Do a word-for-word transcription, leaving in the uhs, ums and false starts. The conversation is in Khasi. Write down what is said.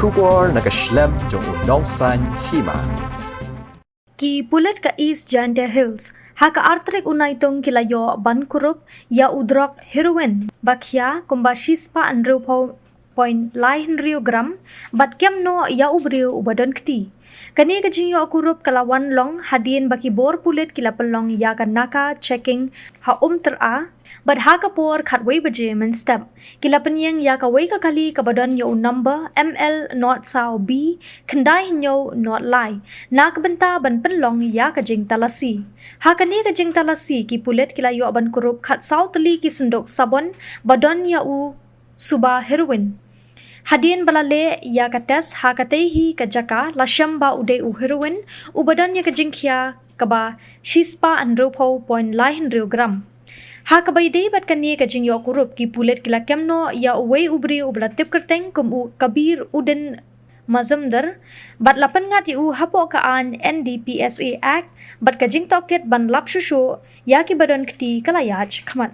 Khubor na ka shlem jong u Nongsaiñ Hima. Ki pulit ka East Jaintia Hills ha ka artrik u Naitung ki la ïoh ban kurup ïa u drok heroin ba khia kumba shispah hynriewphew point lai hynriew gram bad kem noh ïa u briew uba don kti. Kane ka jingïoh kurup ka la wan long hadien ba ki bor pulit ki la pynlong ïa ka naka checking ha Umtyra bad ha ka por khatwei baje mynstep ki la pynïeng ïa kawei ka kali kaba don ïa u number M L not saw B khyndai hynñiew not lai na ka bynta ban pynlong ïa ka jingtalasi. Ha kane ka jingtalasi ki pulit ki la ïoh ban kurup khatsaw tylli ki synduk sabon ba don ïa u suba heroin. Hadien ba la leh ïa ka test ha katei hi ka jaka la shem ba u dei u heroin uba don ïa ka jingkhia kaba shispah hynriewphew point lai hynriew gram. Ha kaba ïadei bad kane ka jingïoh kurup ki pulit ki la kem noh ïa uwei u briew uba la tip kyrteng kum u Kabir Uddin Mazumdar bad la pynngat ïa u hapoh ka aiñ N D P S A Act bad ka jingtohkit ban lap shuh shuh ïa kiba don kti ka la ïaid khmat.